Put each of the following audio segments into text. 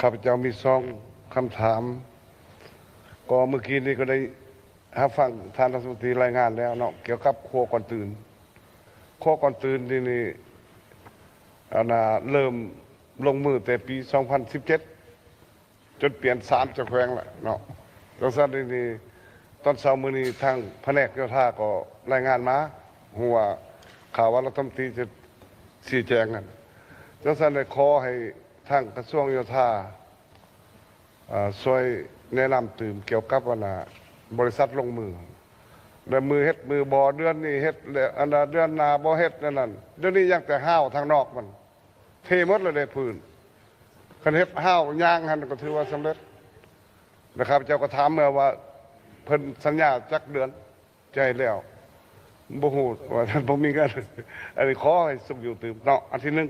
ຂ້າພະເຈົ້າມີສອງຄຳຖາມ. ກໍມື້ກີ້ນີ້ກໍໄດ້ຮັບຟັງທ່ານລັດຖະມົນຕີລາຍງານແລ້ວເນາະ ກ່ຽວກັບຂົວກ່ອນຕື່ນ. ຂົວກ່ອນຕື່ນນີ້ ນີ້ ອັນນ່າ ເລີ່ມລົງມືແຕ່ປີສອງພັນສິບເຈັດ ຈົນປ່ຽນສາມເຈົ້າແຂວງແລ້ວເນາະ. ຈັ່ງຊັ້ນນີ້ ຕອນເຊົ້າມື້ນີ້ທາງພະແນກໂຍທາກໍລາຍງານມາ ຮູ້ວ່າ ຂ່າວວ່າລັດຖະມົນຕີຈະຊີ້ແຈງນັ້ນ. ຈັ່ງຊັ້ນໄດ້ຂໍໃຫ້ທາງກະຊວງໂຍທາ ເອີ ຊ່ວຍແນະນຳຕື່ມກ່ຽວກັບ ອັນນ່າ ບໍລິສັດລົງມື ແລະ ມື້ເຮັດ ມື້ບໍ່ ເດືອນນີ້ເຮັດ ແລະ ອັນນ່າ ເດືອນໜ້າບໍ່ເຮັດ ແນວນັ້ນ. ດຽວນີ້ຍັງແຕ່ຮາວທາງນອກມັນ ເທໝົດແລ້ວເດ້ພື້ນ. ຄັນເຮັດຮາວຍ່າງຫັ້ນກໍຖືວ່າສຳເລັດ. ແລ້ວຂ້າພະເຈົ້າກໍຖາມເມື່ອວ່າ ເພິ່ນສັນຍາຈັກເດືອນຈະໃຫ້ແລ້ວ? ບໍ່ຮູ້ວ່າ ບໍ່ມີເງິນ. ອັນນີ້ຂໍໃຫ້ສຸກຢູ່ຕື່ມເນາະ ອັນທີໜຶ່ງ.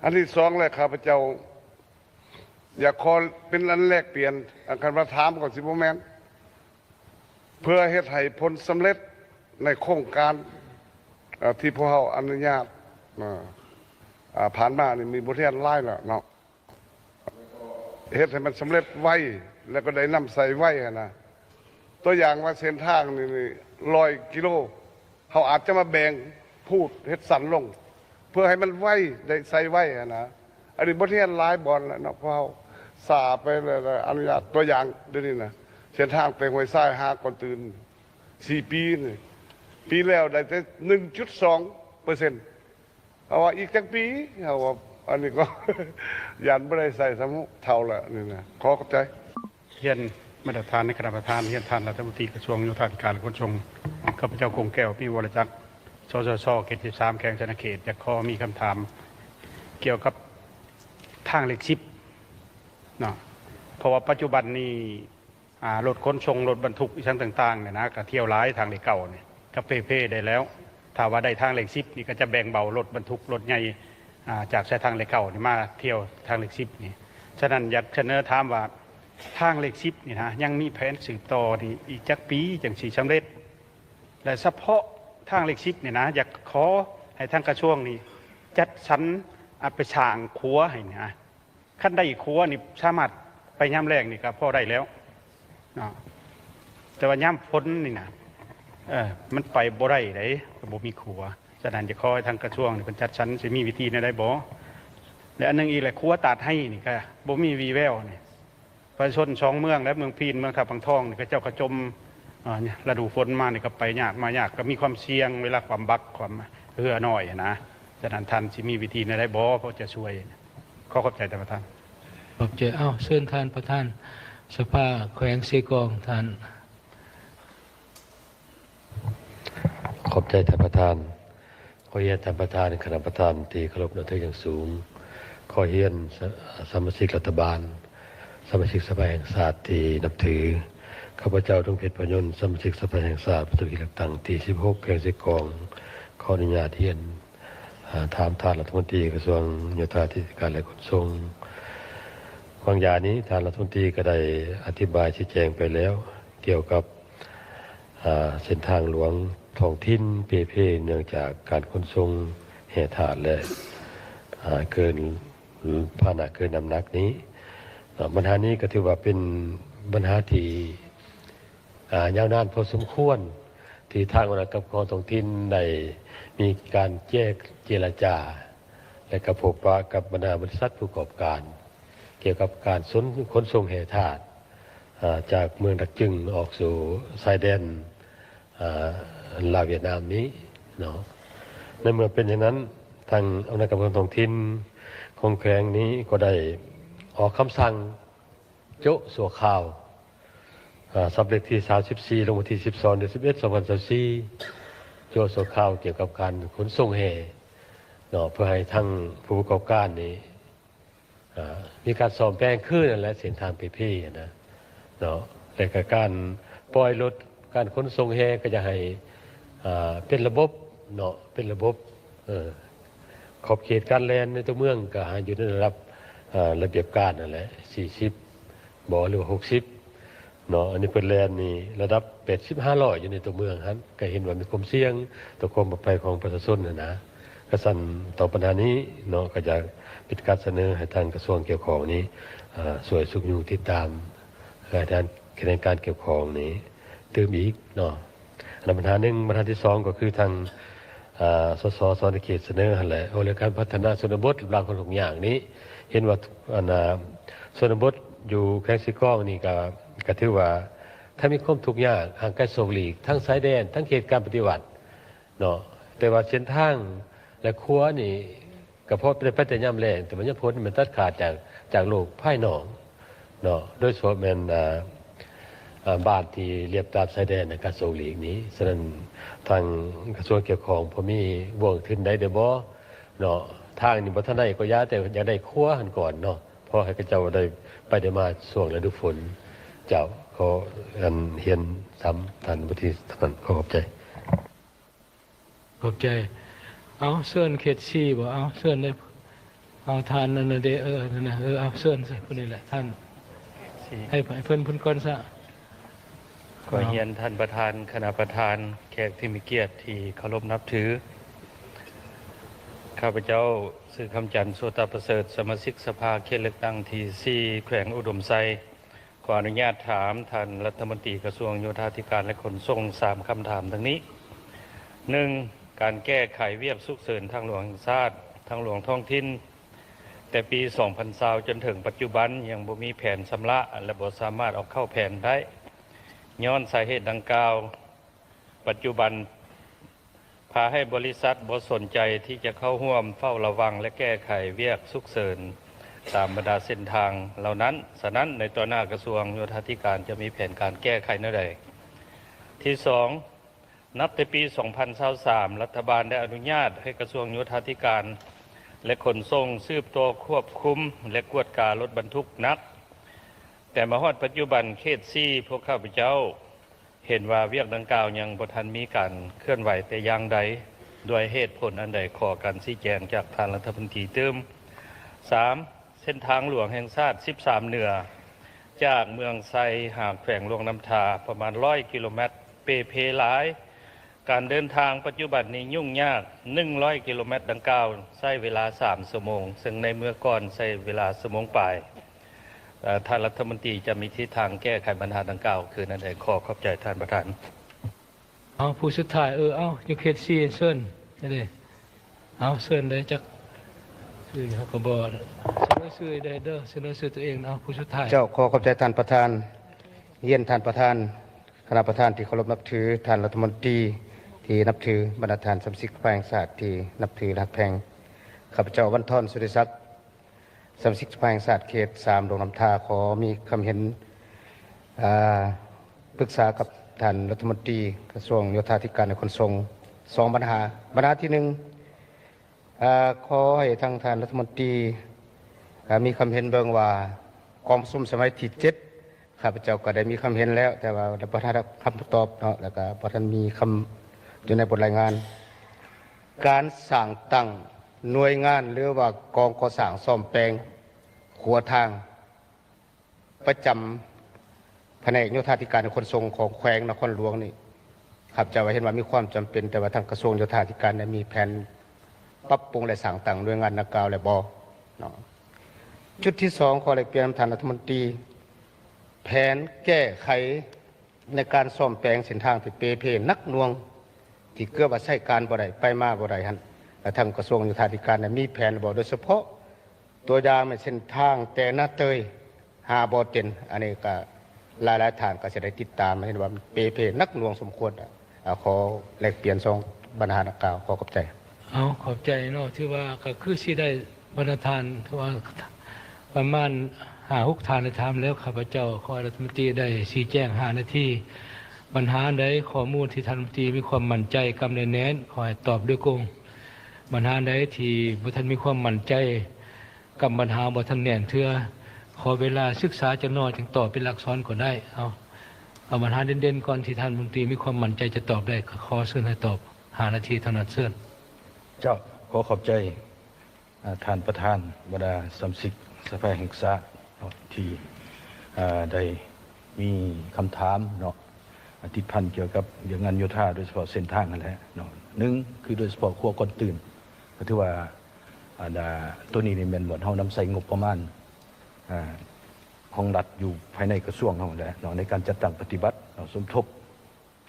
ອັນທີສອງ ແລະ ຂ້າພະເຈົ້າຢາກຂໍເປັນອັນແລກປ່ຽນ, ອັນຄັນວ່າຖາມກໍຊິບໍ່ແມ່ນ. ເພື່ອເຮັດໃຫ້ຜົນສຳເລັດໃນໂຄງການ ເອີ ທີ່ພວກເຮົາອະນຸຍາດ ເອີ ອາ ຜ່ານມານີ້ມີບົດຮຽນຫຼາຍແລ້ວເນາະ, ເຮັດໃຫ້ມັນສຳເລັດໄວ ແລ້ວກໍໄດ້ນຳໃຊ້ໄວຫັ້ນນະ. ຕົວຢ່າງວ່າເສັ້ນທາງນີ້ ນີ້ຮ້ອຍກິໂລ ເຮົາອາດຈະມາແບ່ງພູດເຮັດສັ້ນລົງ ເພື່ອໃຫ້ມັນໄວ ໄດ້ໃຊ້ໄວຫັ້ນນະ. ອັນນີ້ບົດຮຽນຫຼາຍບ່ອນແລ້ວເນາະ ພວກເຮົາຊ້າໄປແລ້ວ. ອະນຸຍາດ ຕົວຢ່າງດຽວນີ້ນະ ເສັ້ນທາງແຕ່ຫ້ວຍຊາຍຫາກ່ອນຕື່ນ ສີ່ປີນີ້ ປີແລ້ວໄດ້ແຕ່ໜຶ່ງຈຸດສອງເປີເຊັນ. ເຮົາວ່າອີກຈັກປີ ເຮົາວ່າ ອັນນີ້ກໍ ຢ້ານບໍ່ໄດ້ໃຊ້ຊ້ຳ ເຖົ້າແລ້ວນີ້ນະ. ຂໍຂອບໃຈ. ຮຽນມາດຕະຖານໃນຄະນະປະທານ, ຮຽນທ່ານລັດຖະມົນຕີກະຊວງໂຍທາທິການ ແລະ ຂົນສົ່ງ, ຂ້າພະເຈົ້າ ກົງແກ້ວ ມີວໍລະຈັກ, ສສຊ ເຂດສິບສາມ ແຂວງສະຫວັນນະເຂດ, ຢາກຂໍມີຄຳຖາມກ່ຽວກັບທາງເລກສິບເນາະ, ເພາະວ່າປັດຈຸບັນນີ້ ອ່າ ລົດຂົນສົ່ງ, ລົດບັນທຸກ ອີ່ຫຍັງຕ່າງໆ ນີ້ນະ ກໍທ່ຽວຫຼາຍທາງເລກເກົ້ານີ້ ກັບເພເພໄດ້ແລ້ວ. ຖ້າວ່າໄດ້ທາງເລກສິບນີ້ ກໍຈະແບ່ງເບົາລົດບັນທຸກ ລົດໃຫຍ່ ອ່າ ຈາກສາຍທາງເລກເກົ້ານີ້ມາທ່ຽວທາງເລກສິບນີ້. ສະນັ້ນ ຢາກສະເໜີຖາມວ່າ ທາງເລກສິບນີ້ນະ ຍັງມີແຜນສືບຕໍ່ນີ້ອີກຈັກປີຈັ່ງຊິສຳເລັດ? ແລະ ສະເພາະທາງເລກສິບນີ້ນະ ຢາກຂໍໃຫ້ທາງກະຊວງນີ້ຈັດສັນ ອາ ໄປສ້າງຂົວໃຫ້ນະ. ຄັນໄດ້ຂົວນີ້ ສາມາດໄປຍາມແລ້ງນີ້ກໍພໍໄດ້ແລ້ວເນາະ, ແຕ່ວ່າຍາມຝົນນີ້ນະ ເອີ ມັນໄປບໍ່ໄດ້ເດ້ ກໍບໍ່ມີຂົວ. ສະນັ້ນ ຈະຂໍໃຫ້ທາງກະຊວງນີ້ເພິ່ນຈັດສັນ ຊິມີວິທີແນວໃດບໍ່? ແລະ ອັນໜຶ່ງອີກແຫຼະ ຂົວຕາດໄຮນີ້ກໍບໍ່ມີວີ່ແວວນີ້. ປະຊາຊົນສອງເມືອງ ແລະ ເມືອງພີນ ເມືອງທ່າວັງທອງນີ້ ເຂົາເຈົ້າກໍຈົມ ອ່າ ລະດູຝົນມານີ້ກໍໄປຍາກມາຍາກ, ກໍມີຄວາມສ່ຽງເວລາຄວ່ຳບັກ ຄວ່ຳເຮືອນ້ອຍຫັ້ນນະ. ສະນັ້ນ ທ່ານຊິມີວິທີແນວໃດບໍ່ ພໍຈະຊ່ວຍ? ຂໍຂອບໃຈທ່ານປະທານ. ຂອບໃຈ. ເອົາ ເຊີນທ່ານປະທານສະພາແຂວງເຊກອງ ທ່ານ. ຂອບໃຈທ່ານປະທານ. ຂໍຮຽນທ່ານປະທານ, ຄະນະປະທານທີ່ເຄົາລົບນັບຖືຢ່າງສູງ, ຂໍຮຽນສະ ສະມາຊິກລັດຖະບານ, ສະມາຊິກສະພາແຫ່ງຊາດທີ່ນັບຖື, ຂ້າພະເຈົ້າ ດົງເພັດ ພະຍົນ, ສະມາຊິກສະພາແຫ່ງຊາດ ປະຈຳເຂດເລືອກຕັ້ງທີສິບຫົກ ແຂວງເຊກອງ, ຂໍອະນຸຍາດຮຽນ ອາ ຖາມທ່ານລັດຖະມົນຕີກະຊວງໂຍທາທິການ ແລະ ຂົນສົ່ງ. ຫວ່າງຢານີ້ ທ່ານລັດຖະມົນຕີກໍໄດ້ອະທິບາຍຊີ້ແຈງໄປແລ້ວ ກ່ຽວກັບ ອາ ເສັ້ນທາງຫຼວງທ້ອງຖິ່ນເປ່ເພ ເນື່ອງຈາກການຂົນສົ່ງແຮ່ທາດ ແລະ ອາ ເກີນ ພາຫະນະເກີນນ້ຳໜັກນີ້. ອາ ບັນຫານີ້ກໍຖືວ່າເປັນບັນຫາທີ່ ອາ ຍາວນານພໍສົມຄວນ ທີ່ທາງຄະນະກຳມະການປົກຄອງທ້ອງຖິ່ນໄດ້ມີການເຈ ເຈລະຈາ ແລະ ກໍພົບປະກັບບັນດາບໍລິສັດຜູ້ປະກອບການ ກ່ຽວກັບການຂົນ ຂົນສົ່ງແຮ່ທາດ ອາ ຈາກເມືອງດາກຈຶງອອກສູ່ຊາຍແດນ ອາ ລາວຫວຽດນາມນີ້ເນາະ. ໃນເມື່ອເປັນເຊັ່ນນັ້ນ ທາງຄະນະກຳມະການປົກຄອງທ້ອງຖິ່ນຂອງແຂວງນີ້ກໍໄດ້ອອກຄຳສັ່ງໂຈະຊົ່ວຄາວ ອາ ສະບັບເລກທີສາມສິບສີ່ ລົງວັນທີສິບສອງ ເດືອນສິບເອັດ ສອງພັນຊາວສີ່ ໂຈະຊົ່ວຄາວກ່ຽວກັບການຂົນສົ່ງແຮ່ເນາະ ເພື່ອໃຫ້ທາງຜູ້ປະກອບການນີ້ ອາ ມີການສ້ອມແປງຄືນນັ້ນແຫຼະ ເສັ້ນທາງເປ່ເພຫັ້ນນະເນາະ ແລະ ກະການປ່ອຍລົດ ການຂົນສົ່ງແຮ່ກໍຢາກໃຫ້ ອາ ເປັນລະບົບເນາະ ເປັນລະບົບ ເອີ ຂອບເຂດການແລ່ນໃນຕົວເມືອງກໍໃຫ້ຢູ່ໃນລະດັບ ອາ ລະບຽບການນັ້ນແຫຼະ ສີ່ສິບບໍ ຫຼືວ່າ ຫົກສິບ ເນາະ. ອັນນີ້ເພິ່ນແລ່ນນີ້ລະດັບ ແປດສິບ ຫ້າຮ້ອຍ ຢູ່ໃນຕົວເມືອງຫັ້ນ ກໍເຫັນວ່າມີຄວາມສ່ຽງຕໍ່ຄວາມປອດໄພຂອງປະຊາຊົນຫັ້ນນະ. ກະຊັ້ນຕໍ່ບັນຫານີ້ເນາະ ກໍຢາກເປັນການສະເໜີໃຫ້ທາງກະຊວງກ່ຽວຂ້ອງນີ້ ເອີ່ ຊ່ວຍຊຸກຍູ້ຕິດຕາມ ເອີ່ ທາງຂະແໜງການກ່ຽວຂ້ອງນີ້ຕື່ມອີກເນາະ. ອັນນັ້ນບັນຫາໜຶ່ງ. ບັນຫາທີສອງກໍຄືທາງ ເອີ່ ສສ ສະຫວັນນະເຂດສະເໜີຫັ້ນແຫຼະ ວ່າເລື່ອງການພັດທະນາຊົນນະບົດ ລັບລາງຄົນທຸກຍາກນີ້ ເຫັນວ່າ ອັນນ່າ ຊົນນະບົດຢູ່ແຂວງເຊກອງນີ້ກໍ ກໍຖືວ່າ ຖ້າມີຄວາມທຸກຍາກ ຫ່າງໄກສອກຫຼີກ ທັງຊາຍແດນ ທັງເຂດການປະຕິວັດເນາະ, ແຕ່ວ່າເສັ້ນທາງ ແລະ ຂົວນີ້ ກໍພໍໄດ້ໄປແຕ່ຍາມແລ້ງ, ແຕ່ວ່າຍາມຝົນມັນຕັດຂາດຈາກ ຈາກໂລກພາຍນອກເນາະ, ໂດຍສະເພາະແມ່ນ ອ່າ ອ່າ ບ້ານທີ່ລຽບຕາມຊາຍແດນ ແລະ ການສອກຫຼີກນີ້. ສະນັ້ນ ທາງກະຊວງກ່ຽວຂ້ອງ ພໍມີວາງທຶນໃດໄດ້ບໍ່ເນາະ? ທາງນີ້ບໍ່ທັນໄດ້ກໍຢ່າ, ແຕ່ຢາກໄດ້ຂົວຫັ້ນກ່ອນເນາະ, ພໍໃຫ້ເຂົາເຈົ້າໄດ້ໄປໄດ້ມາຊ່ວງລະດູຝົນ. ເຈົ້າ, ຂໍ ອັນ ຮຽນຖາມທ່ານວຸດທິເທົ່ານັ້ນ. ຂໍຂອບໃຈ. ຂອບໃຈ. ເອົາ ເຊີນເຂດສີ່ບໍ? ເອົາ ເຊີນເດ້. ເອົາ ທ່ານນັ້ນນະເດ. ເອີ ນັ້ນນະ. ເອີ ເອົາ ເຊີນໃສ່ຜູ້ນີ້ແຫຼະທ່ານ. ໃຫ້ ໃຫ້ເພິ່ນ ເພິ່ນກ່ອນຊະ. ຂໍຮຽນທ່ານປະທານ, ຄະນະປະທານ, ແຂກທີ່ມີກຽດທີ່ເຄົາລົບນັບຖື. ຂ້າພະເຈົ້າ ຊື່ ຄຳຈັນ ໂສຕະປະເສີດ, ສະມາຊິກສະພາເຂດເລືອກຕັ້ງທີສີ່ ແຂວງອຸດົມໄຊ. ຂໍອະນຸຍາດຖາມທ່ານລັດຖະມົນຕີກະຊວງໂຍທາທິການ ແລະ ຂົນສົ່ງ ສາມຄຳຖາມດັ່ງນີ້. ໜຶ່ງ, ການແກ້ໄຂວຽກສຸກເສີນທາງຫຼວງແຫ່ງຊາດ, ທາງຫຼວງທ້ອງຖິ່ນ ແຕ່ປີສອງພັນຊາວຈົນເຖິງປັດຈຸບັນ ຍັງບໍ່ມີແຜນຊຳລະ ແລະ ບໍ່ສາມາດເອົາເຂົ້າແຜນໄດ້. ຍ້ອນສາເຫດດັ່ງກ່າວ, ປັດຈຸບັນ ພາໃຫ້ບໍລິສັດບໍ່ສົນໃຈທີ່ຈະເຂົ້າຮ່ວມເຝົ້າລະວັງ ແລະ ແກ້ໄຂວຽກສຸກເສີນຕາມບັນດາເສັ້ນທາງເຫຼົ່ານັ້ນ. ສະນັ້ນ, ໃນຕໍ່ໜ້າກະຊວງໂຍທາທິການຈະມີແຜນການແກ້ໄຂແນວໃດ? ທີສອງ, ນັບແຕ່ປີສອງພັນຊາວສາມ ລັດຖະບານໄດ້ອະນຸຍາດໃຫ້ກະຊວງໂຍທາທິການ ແລະ ຂົນສົ່ງ ສືບຕໍ່ຄວບຄຸມ ແລະ ກວດກາລົດບັນທຸກໜັກ, ແຕ່ມາຮອດປັດຈຸບັນ ເຂດສີ່ ພວກຂ້າພະເຈົ້າ ເຫັນວ່າວຽກດັ່ງກ່າວຍັງບໍ່ທັນມີການເຄື່ອນໄຫວແຕ່ຢ່າງໃດ, ດ້ວຍເຫດຜົນອັນໃດ? ຂໍການຊີ້ແຈງຈາກທ່ານລັດຖະມົນຕີຕື່ມ. ສາມ, ເສັ້ນທາງຫຼວງແຫ່ງຊາດສິບສາມເໜືອ ຈາກເມືອງໄຊຫາແຂວງຫຼວງນ້ຳທາ ປະມານຮ້ອຍກິໂລແມັດ ເປ່ເພຫຼາຍ. ການເດີນທາງປັດຈຸບັນນີ້ຫຍຸ້ງຍາກ, ໜຶ່ງຮ້ອຍກິໂລແມັດດັ່ງກ່າວໃຊ້ເວລາສາມຊົ່ວໂມງ, ເຊິ່ງໃນເມື່ອກ່ອນໃຊ້ເວລາຊົ່ວໂມງປາຍ. ເອີ່ ທ່ານລັດຖະມົນຕີຈະມີທິດທາງແກ້ໄຂບັນຫາດັ່ງກ່າວຄືແນວໃດ? ຂໍຂອບໃຈທ່ານປະທານ. ເອົາ ຜູ້ສຸດທ້າຍ. ເອີ ເອົາ ຢູ່ເຂດສີ່ ເຊີນເດ້. ເອົາ ເຊີນໄດ້ຈັກຊື່. ເຮົາກໍບໍ່ສະເໜີຊື່ໄດ້ເດີ, ສະເໜີຊື່ຕົວເອງ. ເອົາ ຜູ້ສຸດທ້າຍ. ເຈົ້າ, ຂໍຂອບໃຈທ່ານປະທານ. ຮຽນທ່ານປະທານ, ຄະນະປະທານທີ່ເຄົາລົບນັບຖື, ທ່ານລັດຖະມົນຕີທີ່ນັບຖື, ບັນດາທ່ານສະມາຊິກສະພາແຫ່ງຊາດທີ່ນັບຖື ແລະ ຮັກແພງ. ຂ້າພະເຈົ້າ ວັນທອນ ສຸລິສັກ, ສະມາຊິກສະພາແຫ່ງຊາດເຂດສາມ ຫຼວງນ້ຳທາ ຂໍມີຄຳເຫັນ ອ່າ ປຶກສາກັບທ່ານລັດຖະມົນຕີກະຊວງໂຍທາທິການ ແລະ ຂົນສົ່ງ ສອງບັນຫາ. ບັນຫາທີໜຶ່ງ, ອ່າ ຂໍໃຫ້ທາງທ່ານລັດຖະມົນຕີ ອ່າ ມີຄຳເຫັນເບິ່ງວ່າ ກອງປະຊຸມສະໄໝທີເຈັດ ຂ້າພະເຈົ້າກໍໄດ້ມີຄຳເຫັນແລ້ວ, ແຕ່ວ່າບໍ່ທັນໄດ້ຮັບຄຳຕອບເນາະ, ແລ້ວກໍບໍ່ທັນມີຄຳຢູ່ໃນບົດລາຍງານ. ການສ້າງຕັ້ງໜ່ວຍງານ ຫຼືວ່າກອງກໍ່ສ້າງສ້ອມແປງຂົວທາງ ປະຈຳພະແນກໂຍທາທິການ ແລະ ຂົນສົ່ງຂອງແຂວງນະຄອນຫຼວງນີ້, ຂ້າພະເຈົ້າເຫັນວ່າມີຄວາມຈຳເປັນ, ແຕ່ວ່າທາງກະຊວງໂຍທາທິການໄດ້ມີແຜນປັບປຸງ ແລະ ສ້າງຕັ້ງໜ່ວຍງານດັ່ງກ່າວແລ້ວບໍ່ເນາະ? ຈຸດທີສອງ, ຂໍແລກປ່ຽນນຳທ່ານລັດຖະມົນຕີ, ແຜນແກ້ໄຂ ໃນການສ້ອມແປງເສັ້ນທາງທີ່ເປ່ເພໜັກໜ່ວງ ທີ່ເກືອບວ່າໃຊ້ການບໍ່ໄດ້ ໄປມາບໍ່ໄດ້ຫັ້ນ, ແລະ ທາງກະຊວງໂຍທາທິການໄດ້ມີແຜນບໍ່? ໂດຍສະເພາະຕົວຢ່າງແມ່ນເສັ້ນທາງແຕ່ນາເຕີຍຫາບໍ່ເຕັນ, ອັນນີ້ກໍຫຼາຍໆທ່ານກໍຈະໄດ້ຕິດຕາມ ເຫັນວ່າເປ່ເພໜັກໜ່ວງສົມຄວນ. ອາ ຂໍແລກປ່ຽນສອງບັນຫາດັ່ງກ່າວ. ຂໍຂອບໃຈ. ເອົາ ຂອບໃຈເນາະ, ຖືວ່າກໍຄືຊິໄດ້ບັນດາທ່ານ ຖືວ່າປະມານຫ້າຫົກທ່ານໄດ້ຖາມແລ້ວ. ຂ້າພະເຈົ້າຂໍໃຫ້ລັດຖະມົນຕີໄດ້ຊີ້ແຈງຫ້ານາທີ. ບັນຫາໃດ ຂໍ້ມູນທີ່ທ່ານລັດຖະມົນຕີມີຄວາມໝັ້ນໃຈ ກຳແໜ້ນແໜ້ນ ຂໍໃຫ້ຕອບໂດຍກົງ. ບັນຫາໃດທີ່ບໍ່ທັນມີຄວາມໝັ້ນໃຈ ກຳບັນຫາບໍ່ທັນແໜ້ນເທື່ອ ຂໍເວລາສຶກສາຈັກໜ້ອຍຈຶ່ງຕອບເປັນອັກສອນກໍໄດ້. ເອົາ ເອົາບັນຫາເດັ່ນໆກ່ອນ ທີ່ທ່ານມົນຕີມີຄວາມໝັ້ນໃຈຈະຕອບໄດ້, ກໍຂໍເຊີນໃຫ້ຕອບຫ້ານາທີເທົ່ານັ້ນ. ເຊີນ. ເຈົ້າ, ຂໍຂອບໃຈ ອາ ທ່ານປະທານ, ບັນດາສະມາຊິກສະພາແຫ່ງຊາດເນາະ ທີ່ ອາ ໄດ້ມີຄຳຖາມເນາະ ອາ ຕິດພັນກ່ຽວກັບວຽກງານໂຍທາ, ໂດຍສະເພາະເສັ້ນທາງຫັ້ນແຫຼະເນາະ. ໜຶ່ງ ຄືໂດຍສະເພາະຂົວກ້ອນຕື້ນ, ກໍຖືວ່າ ອັນ ອາ ໂຕນີ້ນີ້ແມ່ນບ່ອນເຮົານຳໃຊ້ງົບປະມານ ອາ ຂອງລັດຢູ່ພາຍໃນກະຊວງເຮົາແຫຼະເນາະ ໃນການຈັດຕັ້ງປະຕິບັດເນາະ ສົມທົບ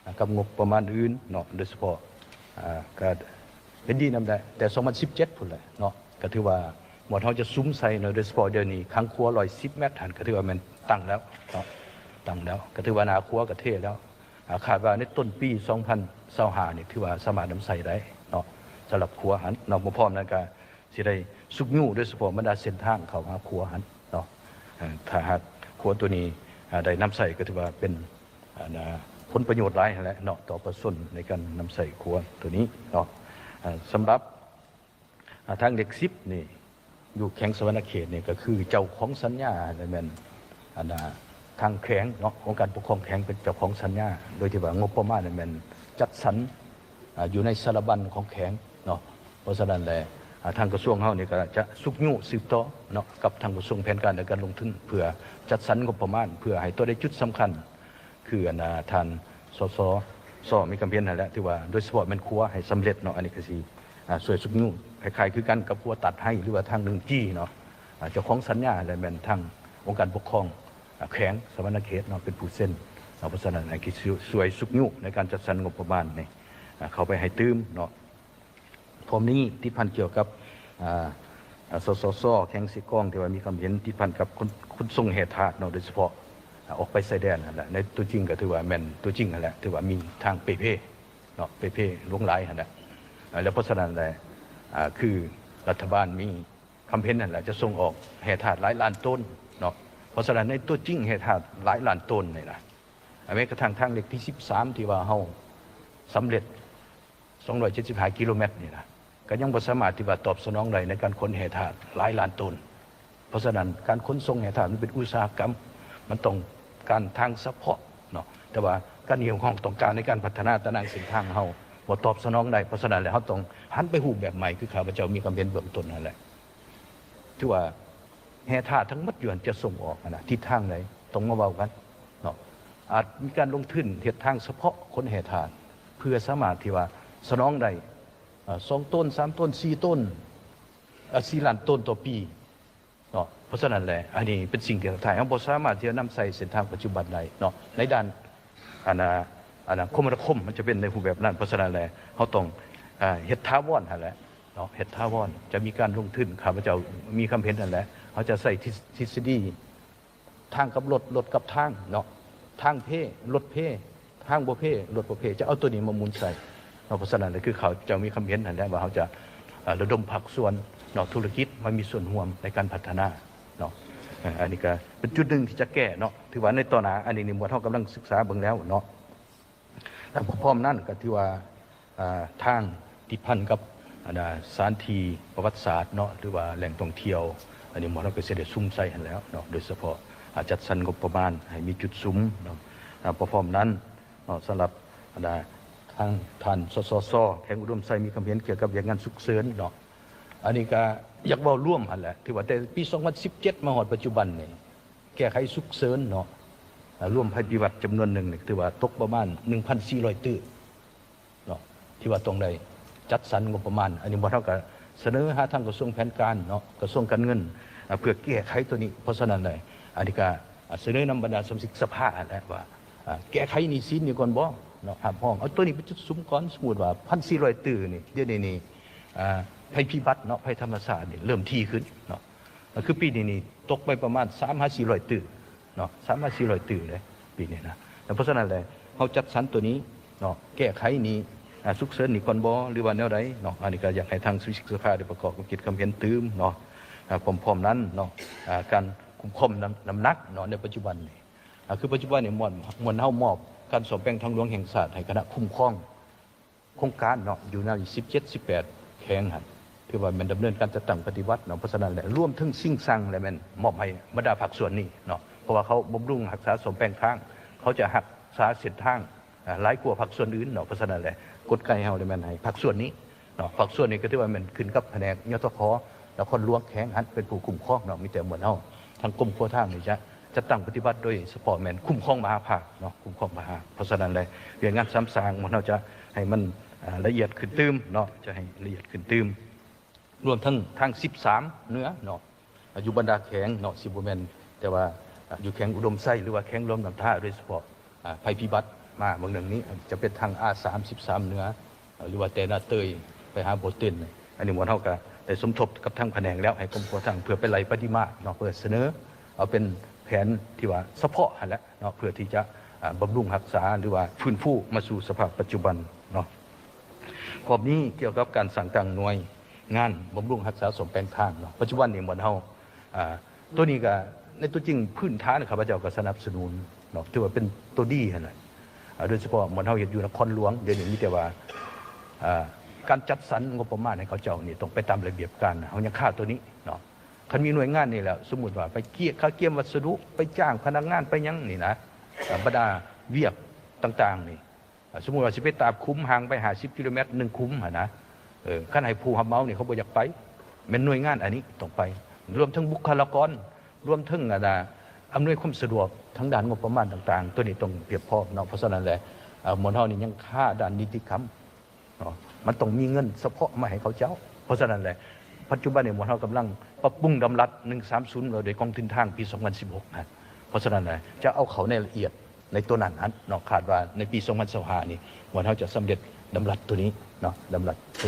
ອາ ກັບງົບປະມານອື່ນເນາະ ໂດຍສະເພາະ ອາ ກະເຫັນດີນຳແຫຼະ ແຕ່ສອງພັນສິບເຈັດພຸ້ນແຫຼະເນາະ ກະຖືວ່າໝວດເຮົາຈະສຸມໃສ່ເນາະ ໂດຍສະເພາະດຽວນີ້ຄັງຂົວຮ້ອຍສິບແມັດຫັ້ນ ກະຖືວ່າແມ່ນຕັ້ງແລ້ວເນາະ ຕັ້ງແລ້ວ ກະຖືວ່າໜ້າຂົວກະເທແລ້ວ ອາ ຄາດວ່າໃນຕົ້ນປີສອງພັນຊາວຫ້ານີ້ ຖືວ່າສາມາດນຳໃຊ້ໄດ້ເນາະ ສຳລັບຂົວຫັ້ນເນາະ ບໍ່ພ້ອມນັ້ນກະ ຊິໄດ້ຊຸກຍູ້ໂດຍສະເພາະບັນດາເສັ້ນທາງເຂົ້າຫາຂົວຫັ້ນເນາະ ເອີ ຖ້າຫາກຂົວໂຕນີ້ ອາ ໄດ້ນຳໃຊ້ກໍຖືວ່າເປັນ ອັນ ອາ ຜົນປະໂຫຍດຫຼາຍຫັ້ນແຫຼະເນາະ ຕໍ່ປະຊາຊົນໃນການນຳໃຊ້ຂົວໂຕນີ້ເນາະ ເອີ ສຳລັບ ອາ ທາງເລກສິບນີ້ ຢູ່ແຂວງສະຫວັນນະເຂດນີ້ ກໍຄືເຈົ້າຂອງສັນຍາແມ່ນ ອັນ ອາ ທາງແຂວງເນາະ ອົງການປົກຄອງແຂວງເປັນເຈົ້າຂອງສັນຍາ ໂດຍທີ່ວ່າງົບປະມານນັ້ນແມ່ນຈັດສັນ ອາ ຢູ່ໃນສາລະບັນຂອງແຂວງເນາະ ເພາະສະນັ້ນແຫຼະ ອາ ທາງກະຊວງເຮົານີ້ກໍຈະຊຸກຍູ້ສືບຕໍ່ເນາະ ກັບທາງກະຊວງແຜນການ ແລະ ການລົງທຶນ ເພື່ອຈັດສັນງົບປະມານ ເພື່ອໃຫ້ຕົວໃດຈຸດສຳຄັນ ຄື ອັນ ອາ ທ່ານ ສສ ຊ ມີຄຳເພັນຫັ້ນແຫຼະ ຖືວ່າໂດຍສະເພາະແມ່ນຂົວໃຫ້ສຳເລັດເນາະ ອັນນີ້ກໍຊິ ອາ ຊ່ວຍຊຸກຍູ້ ຄ້າຍໆຄືກັນກັບຂົວຕັດໄຮ ຫຼືວ່າທາງໜຶ່ງຈີເນາະ ອາ ເຈົ້າຂອງສັນຍາແຫຼະແມ່ນທາງອົງການປົກຄອງ ອາ ແຂວງສະຫວັນນະເຂດເນາະ ເປັນຜູ້ເຊັນເນາະ ເພາະສະນັ້ນ ອັນນີ້ຊິຊ່ວຍຊຸກຍູ້ໃນການຈັດສັນງົບປະມານນີ້ ອາ ເຂົ້າໄປໃຫ້ຕື່ມເນາະ ພ້ອມນີ້ຕິດພັນກ່ຽວກັບ ອາ ອາ ສສຊ ແຂວງເຊກອງ ທີ່ວ່າມີຄຳເຫັນຕິດພັນກັບຂົນ ຂົນສົ່ງແຮ່ທາດເນາະ ໂດຍສະເພາະ ອາ ອອກໄປຊາຍແດນຫັ້ນແຫຼະ ໃນຕົວຈິງກໍຖືວ່າແມ່ນຕົວຈິງຫັ້ນແຫຼະ ຖືວ່າມີທາງເປ່ເພເນາະ ເປ່ເພຫຼວງຫຼາຍຫັ້ນແຫຼະ ອາ ແລ້ວເພາະສະນັ້ນແຫຼະ ອາ ຄືລັດຖະບານມີຄຳເຫັນຫັ້ນແຫຼະ ຈະສົ່ງອອກແຮ່ທາດຫຼາຍລ້ານໂຕນເນາະ ເພາະສະນັ້ນໃນຕົວຈິງແຮ່ທາດຫຼາຍລ້ານໂຕນນີ້ນະ ແມ້ກະທັ່ງທາງເລກທີສິບສາມ ທີ່ວ່າເຮົາສຳເລັດ ສອງຮ້ອຍເຈັດສິບຫ້າກິໂລແມັດນີ້ນະ ກໍຍັງບໍ່ສາມາດທີ່ວ່າຕອບສະໜອງໄດ້ໃນການຂົນແຮ່ທາດຫຼາຍລ້ານໂຕນ ເພາະສະນັ້ນການຂົນສົ່ງແຮ່ທາດມັນເປັນອຸດສາຫະກຳ ມັນຕ້ອງການທາງສະເພາະເນາະ ແຕ່ວ່າການຮຽກຮ້ອງຕ້ອງການໃນການພັດທະນາຕາໜ່າງເສັ້ນທາງເຮົາບໍ່ຕອບສະໜອງໄດ້ ເພາະສະນັ້ນແລ້ວເຮົາຕ້ອງຫັນໄປຮູບແບບໃໝ່ ຄືຂ້າພະເຈົ້າມີຄຳເຫັນເບື້ອງຕົ້ນຫັ້ນແຫຼະ ຖືວ່າແຮ່ທາດທັງໝົດຢູ່ຫັ້ນຈະສົ່ງອອກຫັ້ນນະ ທິດທາງໃດຕ້ອງມາເວົ້າກັນເນາະ ອາດມີການລົງທຶນເຮັດທາງສະເພາະຂົນແຮ່ທາດ ເພື່ອສາມາດທີ່ວ່າສະໜອງໄດ້ ເອີ ສອງໂຕນ ສາມໂຕນ ສີ່ໂຕນ ເອີ ສີ່ລ້ານໂຕນຕໍ່ປີເນາະ ເພາະສະນັ້ນແຫຼະ ອັນນີ້ເປັນສິ່ງທີ່ທ້າທາຍ ເຮົາບໍ່ສາມາດທີ່ຈະນຳໃຊ້ເສັ້ນທາງປັດຈຸບັນໄດ້ເນາະ ໃນດ້ານ ອັນ ອາ ອັນ ອາ ຄົມມະນາຄົມ ມັນຈະເປັນໃນຮູບແບບນັ້ນ ເພາະສະນັ້ນແຫຼະ ເຮົາຕ້ອງ ອາ ເຮັດຖາວອນຫັ້ນແຫຼະເນາະ ເຮັດຖາວອນ ຈະມີການລົງທຶນ ຂ້າພະເຈົ້າມີຄຳເຫັນຫັ້ນແຫຼະ ເຮົາຈະໃຊ້ທິດ ທິດສະດີ ທາງກັບລົດ ລົດກັບທາງເນາະ ທາງເພ ລົດເພ ທາງບໍ່ເພ ລົດບໍ່ເພ ຈະເອົາໂຕນີ້ມາໝູນໃສ່ເນາະ ເພາະສະນັ້ນແຫຼະ ຄືເຂົາເຈົ້າມີຄຳເຫັນຫັ້ນແຫຼະວ່າເຮົາຈະ ອາ ລະດົມພາກສ່ວນເນາະ ທຸລະກິດມາມີສ່ວນຮ່ວມໃນການພັດທະນາເນາະ ເອີ ອັນນີ້ກະເປັນຈຸດໜຶ່ງທີ່ຈະແກ້ເນາະ ຖືວ່າໃນຕໍ່ໜ້າ ອັນນີ້ນີ້ໝວດເຮົາກຳລັງສຶກສາເບິ່ງແລ້ວເນາະ ແລະ ພ້ອມໆນັ້ນກໍຖືວ່າ ອາ ທາງຕິດພັນກັບ ອັນ ອາ ສະຖານທີ່ປະຫວັດສາດເນາະ ຫຼືວ່າແຫຼ່ງທ່ອງທ່ຽວ ອັນນີ້ໝວດເຮົາກໍຊິໄດ້ສຸມໃສ່ຫັ້ນແລ້ວເນາະ ໂດຍສະເພາະ ອາ ຈັດສັນງົບປະມານໃຫ້ມີຈຸດສຸມເນາະ ອາ ພ້ອມໆນັ້ນເນາະ ສຳລັບ ອັນ ອາ ທາງທ່ານ ສສຊ ແຂວງອຸດົມໄຊ ມີຄຳເຫັນກ່ຽວກັບວຽກງານສຸກເສີນເນາະ ອັນນີ້ກໍຢາກເວົ້າລວມຫັ້ນແຫຼະ ຖືວ່າແຕ່ປີສອງພັນສິບເຈັດມາຮອດປັດຈຸບັນນີ້ ແກ້ໄຂສຸກເສີນເນາະ ອາ ລວມໄພພິບັດຈຳນວນໜຶ່ງນີ້ ຖືວ່າຕົກປະມານໜຶ່ງພັນສີ່ຮ້ອຍຕື້ເນາະ ທີ່ວ່າຕ້ອງໄດ້ຈັດສັນງົບປະມານ ອັນນີ້ໝວດເຮົາກໍສະເໜີຫາທາງກະຊວງແຜນການເນາະ ກະຊວງການເງິນ ອາ ເພື່ອແກ້ໄຂໂຕນີ້ ເພາະສະນັ້ນແຫຼະ ອັນນີ້ກໍ ອາ ສະເໜີນຳບັນດາສະມາຊິກສະພາຫັ້ນແຫຼະວ່າ ອາ ແກ້ໄຂໜີ້ສິນນີ້ກ່ອນບໍ່ເນາະ ຮັບຮອງເອົາໂຕນີ້ເປັນຈຸດສຸມກ່ອນ ສົມມຸດວ່າພັນສີ່ຮ້ອຍຕື້ນີ້ ດຽວນີ້ນີ້ ອາ ໄພພິບັດເນາະ ໄພທຳມະຊາດນີ້ເລີ່ມຖີ່ຂຶ້ນເນາະ ກໍຄືປີນີ້ນີ້ຕົກໄປປະມານສາມຫາສີ່ຮ້ອຍຕື້ເນາະ ສາມຫາສີ່ຮ້ອຍຕື້ເດ້ປີນີ້ນະ ແລ້ວເພາະສະນັ້ນແຫຼະ ເຮົາຈັດສັນໂຕນີ້ເນາະ ແກ້ໄຂໜີ້ ອາ ສຸກເສີນນີ້ກ່ອນບໍ່ ຫຼືວ່າແນວໃດເນາະ ອັນນີ້ກໍຢາກໃຫ້ທາງສະມາຊິກສະພາໄດ້ປະກອບຄວາມຄິດຄຳເຫັນຕື່ມເນາະ ອາ ພ້ອມໆນັ້ນເນາະ ອາ ການຄຸ້ມຄອງນ້ຳ ນ້ຳໜັກເນາະ ໃນປັດຈຸບັນນີ້ ອາ ຄືປັດຈຸບັນນີ້ ໝວດ ໝວດເຮົາມອບການສ້ອມແປງທາງຫຼວງແຫ່ງຊາດໃຫ້ຄະນະຄຸ້ມຄອງ ໂຄງການເນາະ ຢູ່ໃນສິບເຈັດ ສິບແປດແຂວງຫັ້ນ ຖືວ່າແມ່ນດຳເນີນການຈັດຕັ້ງປະຕິບັດເນາະ ເພາະສະນັ້ນແຫຼະ ລວມເຖິງສິ່ງສ້າງແລະແມ່ນມອບໃຫ້ບັນດາພາກສ່ວນນີ້ເນາະ ເພາະວ່າເຂົາບຳລຸງຮັກສາສ້ອມແປງທາງ ເຂົາຈະຮັກສາເສັ້ນທາງ ອາ ຫຼາຍກວ່າພາກສ່ວນອື່ນເນາະ ເພາະສະນັ້ນແຫຼະ ກົນໄກເຮົາແມ່ນໃຫ້ພາກສ່ວນນີ້ເນາະ ພາກສ່ວນນີ້ກໍຖືວ່າແມ່ນຂຶ້ນກັບພະແນກ ຍທຂ ນະຄອນຫຼວງແຂວງຫັ້ນເປັນຜູ້ຄຸ້ມຄອງເນາະ ມີແຕ່ໝວດເຮົາ ທາງກົມຂົວທາງນີ້ຈະຈັດຕັ້ງປະຕິບັດ ໂດຍສະເພາະແມ່ນຄຸ້ມຄອງມະຫາພາກເນາະ ຄຸ້ມຄອງມະຫາ ເພາະສະນັ້ນແຫຼະ ວຽກງານສາມສ້າງໝວດເຮົາຈະໃຫ້ມັນ ອາ ລະອຽດຂຶ້ນຕື່ມເນາະ ຈະໃຫ້ລະອຽດຂຶ້ນຕື່ມ ລວມທັງທາງສິບສາມເໜືອເນາະ ຢູ່ບັນດາແຂວງເນາະ ຊິບໍ່ແມ່ນແຕ່ວ່າ ຢູ່ແຂວງອຸດົມໄຊ ຫຼືວ່າແຂວງຫຼວງນ້ຳທາ ໂດຍສະເພາະ ອາ ໄພພິບັດມາເມືອງໜຶ່ງນີ້ ຈະເປັນທາງ ອາ ສາມສິບສາມເໜືອ ຫຼືວ່າແຕ່ນາເຕີຍໄປຫາບໍ່ເຕັນ. ອັນນີ້ໝວດເຮົາກະໄດ້ສົມທົບກັບທາງຂະແໜງແລ້ວ ໃຫ້ກວມກວດທາງເພື່ອໄປໄລ່ປະລິມານເນາະ ເພື່ອສະເໜີເອົາເປັນແຜນທີ່ວ່າສະເພາະຫັ້ນແຫຼະເນາະ ເພື່ອທີ່ຈະ ອາ ບຳລຸງຮັກສາ ຫຼືວ່າຟື້ນຟູມາສູ່ສະພາບປັດຈຸບັນເນາະ. ຮອບນີ້ກ່ຽວກັບການສ້າງຕັ້ງໜ່ວຍງານບຳລຸງຮັກສາສ້ອມແປງທາງເນາະ ປັດຈຸບັນນີ້ໝວດເຮົາ ອາ ໂຕນີ້ກະໃນຕົວຈິງພື້ນຖານຂ້າພະເຈົ້າກະສະໜັບສະໜູນເນາະ ຖືວ່າເປັນໂຕດີຫັ້ນແຫຼະ. ອາ ໂດຍສະເພາະໝວດເຮົາເຮັດຢູ່ນະຄອນຫຼວງ ດຽວນີ້ມີແຕ່ວ່າ ອາ ການຈັດສັນງົບປະມານໃຫ້ເຂົາເຈົ້ານີ້ຕ້ອງໄປຕາມລະບຽບການ ເຮົາຍັງຄາໂຕນີ້ເນາະ. ຄັນມີໜ່ວຍງານນີ້ແລ້ວ ສົມມຸດວ່າໄປກຽມ ຄ່າກຽມວັດສະດຸ ໄປຈ້າງພະນັກງານ ໄປຫຍັງນີ້ນະ ອາ ບັນດາວຽກຕ່າງໆນີ້ ອາ ສົມມຸດວ່າຊິໄປຕາບຂຸມຫ່າງໄປຫ້າສິບກິໂລແມັດ ໜຶ່ງຂຸມຫັ້ນນະ ເອີ ຄັນໃຫ້ຜູ້ຮັບເໝົານີ້ເຂົາບໍ່ຢາກໄປ ແມ່ນໜ່ວຍງານອັນນີ້ຕ້ອງໄປ ລວມເຖິງບຸກຄະລາກອນ ລວມເຖິງ ອັນນະ ອຳນວຍຄວາມສະດວກທາງດ້ານງົບປະມານຕ່າງໆ ໂຕນີ້ຕ້ອງພຽບພ້ອມເນາະ. ເພາະສະນັ້ນແຫຼະ ເອີ ໝວດເຮົານີ້ຍັງຄາດ້ານນິຕິກຳເນາະ ມັນຕ້ອງມີເງິນສະເພາະມາໃຫ້ເຂົາເຈົ້າ. ເພາະສະນັ້ນແຫຼະ ປັດຈຸບັນນີ້ໝວດເຮົາກຳລັງປັບປຸງດຳລັດ ໜຶ່ງສາມສູນ ວ່າດ້ວຍກອງທຶນທາງປີສອງພັນສິບຫົກຫັ້ນ ເພາະສະນັ້ນແຫຼະ ຈະເອົາເຂົ້າໃນລະອຽດ ໃນໂຕນັ້ນຫັ້ນເນາະ ຄາດວ່າໃນປີສອງພັນຊາວຫ້ານີ້ ໝວດເຮົາຈະສຳເລັດດຳລັດໂຕນີ້ເນາະ ດຳລັດໂຕ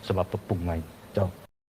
ສະບັບປັບປຸງໃໝ່ເຈົ້າ.